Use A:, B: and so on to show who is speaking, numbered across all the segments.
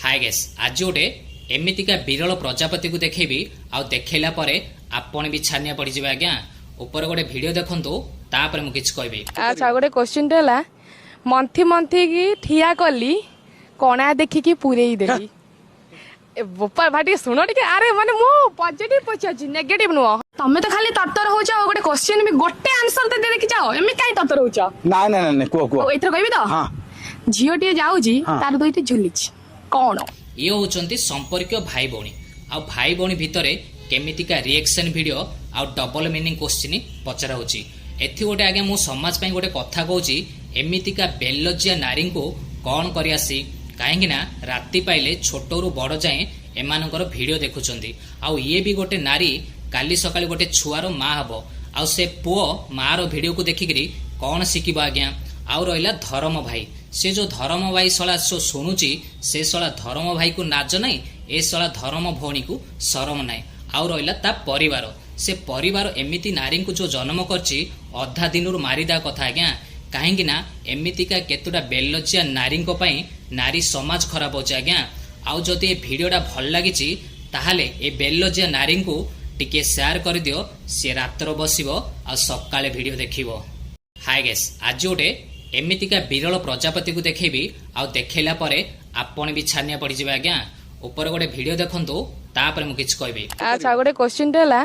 A: ହାଏ gas, ଆଜି ଗୋଟେ ଏମିତିକା ବିରଳ ପ୍ରଜାପତିକୁ ଦେଖେଇବି ଆଉ ଦେଖେଇଲା ପରେ ଆପଣ ବି ଛାନିଆ ପଡ଼ିଯିବେ ଆଜ୍ଞା। ଉପରେ ଗୋଟେ ଭିଡ଼ିଓ ଦେଖନ୍ତୁ, ତାପରେ ମୁଁ କିଛି କହିବି।
B: ଆଚ୍ଛା, ଗୋଟେ କୋଶ୍ଚିନ୍ଟା ହେଲା, ମନ୍ଥି ମନ୍ଥିକି ଠିଆ କଲି, କଣା ଦେଖିକି ପୁରେଇ ଦେଲି। ଏ ବୋପା ଭାଇ, ଟିକେ ଶୁଣ ଟିକେ। ଆରେ ମାନେ ମୁଁ ପଜିଟିଭ ପଚାରୁଛି, ନେଗେଟିଭ ନୁହଁ। ତମେ ତ ଖାଲି ତରତର ହଉଛ ଆଉ ଗୋଟେ କୋଶ୍ଚିନ୍ ବି ଗୋଟେ ଆନ୍ସର ତ ଦେଖିଛ, ଏମିତି କାଇଁ ତରତର ହଉଛ?
C: ନାଇଁ ନାଇଁ ନାଇଁ, କୁହ କୁହ।
B: ହଉ, ଏଥର କହିବି ତ?
C: ହଁ।
B: ଝିଅଟିଏ ଯାଉଛି,
C: ହଁ।
B: ତାର ଦୁଇଟି ଝୁଲିଛି, କଣ?
A: ଇଏ ହେଉଛନ୍ତି ସମ୍ପର୍କୀୟ ଭାଇ ଭଉଣୀ ଆଉ ଭାଇ ଭଉଣୀ ଭିତରେ କେମିତିକା ରିଏକ୍ସନ୍ ଭିଡ଼ିଓ ଆଉ ଡବଲ ମିନିଂ କୋଶ୍ଚିନ୍ ପଚରା ହେଉଛି। ଏଥି ଗୋଟେ ଆଜ୍ଞା ମୁଁ ସମାଜ ପାଇଁ ଗୋଟେ କଥା କହୁଛି, ଏମିତିକା ବେଲଜ୍ଜା ନାରୀଙ୍କୁ କ'ଣ କରି ଆସି, କାହିଁକି ନା ରାତି ପାଇଲେ ଛୋଟରୁ ବଡ଼ ଯାଏଁ ଏମାନଙ୍କର ଭିଡ଼ିଓ ଦେଖୁଛନ୍ତି। ଆଉ ଇଏ ବି ଗୋଟେ ନାରୀ, କାଲି ସକାଳେ ଗୋଟେ ଛୁଆର ମା ହବ ଆଉ ସେ ପୁଅ ମାର ଭିଡ଼ିଓକୁ ଦେଖିକିରି କ'ଣ ଶିଖିବ ଆଜ୍ଞା? ଆଉ ରହିଲା ଧରମ ଭାଇ, ସେ ଯୋଉ ଧରମ ଭାଇ ଶଳା ଯୋଉ ଶୁଣୁଛି, ସେ ଶଳା ଧରମ ଭାଇକୁ ନାଜ ନାହିଁ, ଏ ଶଳା ଧରମ ଭଉଣୀକୁ ସରମ ନାହିଁ। ଆଉ ରହିଲା ତା ପରିବାର, ସେ ପରିବାର ଏମିତି ନାରୀଙ୍କୁ ଯୋଉ ଜନ୍ମ କରିଛି, ଅଧା ଦିନରୁ ମାରିଦେବା କଥା ଆଜ୍ଞା। କାହିଁକି ନା ଏମିତିକା କେତୁଟା ବେଲଜ୍ଜା ନାରୀଙ୍କ ପାଇଁ ନାରୀ ସମାଜ ଖରାପ ଅଛି ଆଜ୍ଞା। ଆଉ ଯଦି ଏ ଭିଡ଼ିଓଟା ଭଲ ଲାଗିଛି, ତାହେଲେ ଏ ବେଲଜ୍ଜା ନାରୀଙ୍କୁ ଟିକେ ସେୟାର କରିଦିଅ। ସିଏ ରାତ୍ର ବସିବ ଆଉ ସକାଳେ ଭିଡ଼ିଓ ଦେଖିବ। ହାଏ ଗେସ୍, ଆଜି ଗୋଟେ ଏମିତିକା ବିରଳ ପ୍ରଜାପତିକୁ ଦେଖେଇବି ଆଉ ଦେଖେଇଲା ପରେ ଆପଣ ବି ଛାନିଆ ପଡ଼ିଯିବେ ଆଜ୍ଞା। ଉପରେ ଗୋଟେ ଭିଡ଼ିଓ ଦେଖନ୍ତୁ, ତାପରେ ମୁଁ କିଛି କହିବି।
B: ଆଚ୍ଛା, ଗୋଟେ କୋଶ୍ଚିନ୍ଟା ହେଲା,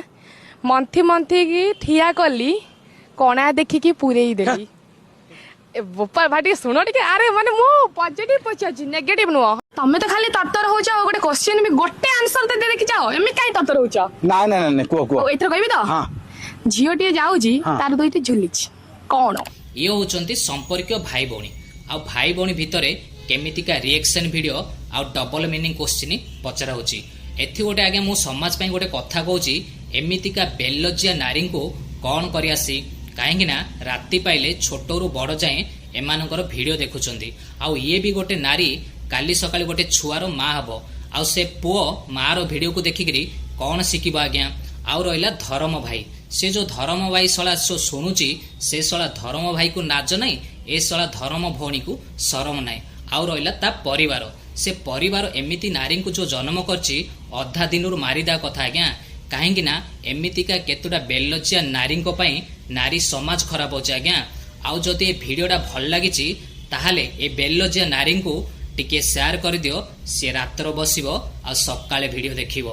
B: ମନ୍ଥି ମନ୍ଥିକି ଠିଆ କଲି, କଣା ଦେଖିକି ପୁରେଇ ଦେଲି। ଏ ବୋପା ଭାଇ, ଟିକେ ଶୁଣ ଟିକେ। ଆରେ ମାନେ ମୁଁ ପଜିଟିଭ ପଚାରୁଛି, ନେଗେଟିଭ ନୁହଁ। ତମେ ତ ଖାଲି ତରତର ହଉଛ ଆଉ ଗୋଟେ କୋଶ୍ଚିନ୍ ବି ଗୋଟେ ଆନ୍ସର ତ ଦେଖିଛ, ଏମିତି କାଇଁ ତରତର ହଉଛ?
C: ନାଇଁ ନାଇଁ ନାଇଁ, କୁହ କୁହ।
B: ହଉ, ଏଥର କହିବି ତ?
C: ହଁ।
B: ଝିଅଟିଏ ଯାଉଛି,
C: ହଁ।
B: ତାର ଦୁଇଟି ଝୁଲିଛି, କଣ?
A: ଇଏ ହେଉଛନ୍ତି ସମ୍ପର୍କୀୟ ଭାଇ ଭଉଣୀ ଆଉ ଭାଇ ଭଉଣୀ ଭିତରେ କେମିତିକା ରିଏକ୍ସନ୍ ଭିଡ଼ିଓ ଆଉ ଡବଲ ମିନିଂ କୋଶ୍ଚିନ୍ ପଚରା ହେଉଛି। ଏଥି ଗୋଟେ ଆଜ୍ଞା ମୁଁ ସମାଜ ପାଇଁ ଗୋଟେ କଥା କହୁଛି, ଏମିତିକା ବେଲଜ୍ଜା ନାରୀଙ୍କୁ କ'ଣ କରି ଆସି, କାହିଁକି ନା ରାତି ପାଇଲେ ଛୋଟରୁ ବଡ଼ ଯାଏଁ ଏମାନଙ୍କର ଭିଡ଼ିଓ ଦେଖୁଛନ୍ତି। ଆଉ ଇଏ ବି ଗୋଟେ ନାରୀ, କାଲି ସକାଳେ ଗୋଟେ ଛୁଆର ମା ହବ ଆଉ ସେ ପୁଅ ମାର ଭିଡ଼ିଓକୁ ଦେଖିକିରି କ'ଣ ଶିଖିବ ଆଜ୍ଞା? ଆଉ ରହିଲା ଧରମ ଭାଇ, ସେ ଯୋଉ ଧରମ ଭାଇ ଶଳା ଯୋଉ ଶୁଣୁଛି, ସେ ଶଳା ଧରମ ଭାଇକୁ ନାଜ ନାହିଁ, ଏ ଶଳା ଧରମ ଭଉଣୀକୁ ସରମ ନାହିଁ। ଆଉ ରହିଲା ତା ପରିବାର, ସେ ପରିବାର ଏମିତି ନାରୀଙ୍କୁ ଯୋଉ ଜନ୍ମ କରିଛି, ଅଧା ଦିନରୁ ମାରିଦେବା କଥା ଆଜ୍ଞା। କାହିଁକି ନା ଏମିତିକା କେତୁଟା ବେଲଜ୍ଜା ନାରୀଙ୍କ ପାଇଁ ନାରୀ ସମାଜ ଖରାପ ଅଛି ଆଜ୍ଞା। ଆଉ ଯଦି ଏ ଭିଡ଼ିଓଟା ଭଲ ଲାଗିଛି, ତାହେଲେ ଏ ବେଲଜ୍ଜା ନାରୀଙ୍କୁ ଟିକେ ସେୟାର କରିଦିଅ। ସିଏ ରାତ୍ର ବସିବ ଆଉ ସକାଳେ ଭିଡ଼ିଓ ଦେଖିବ।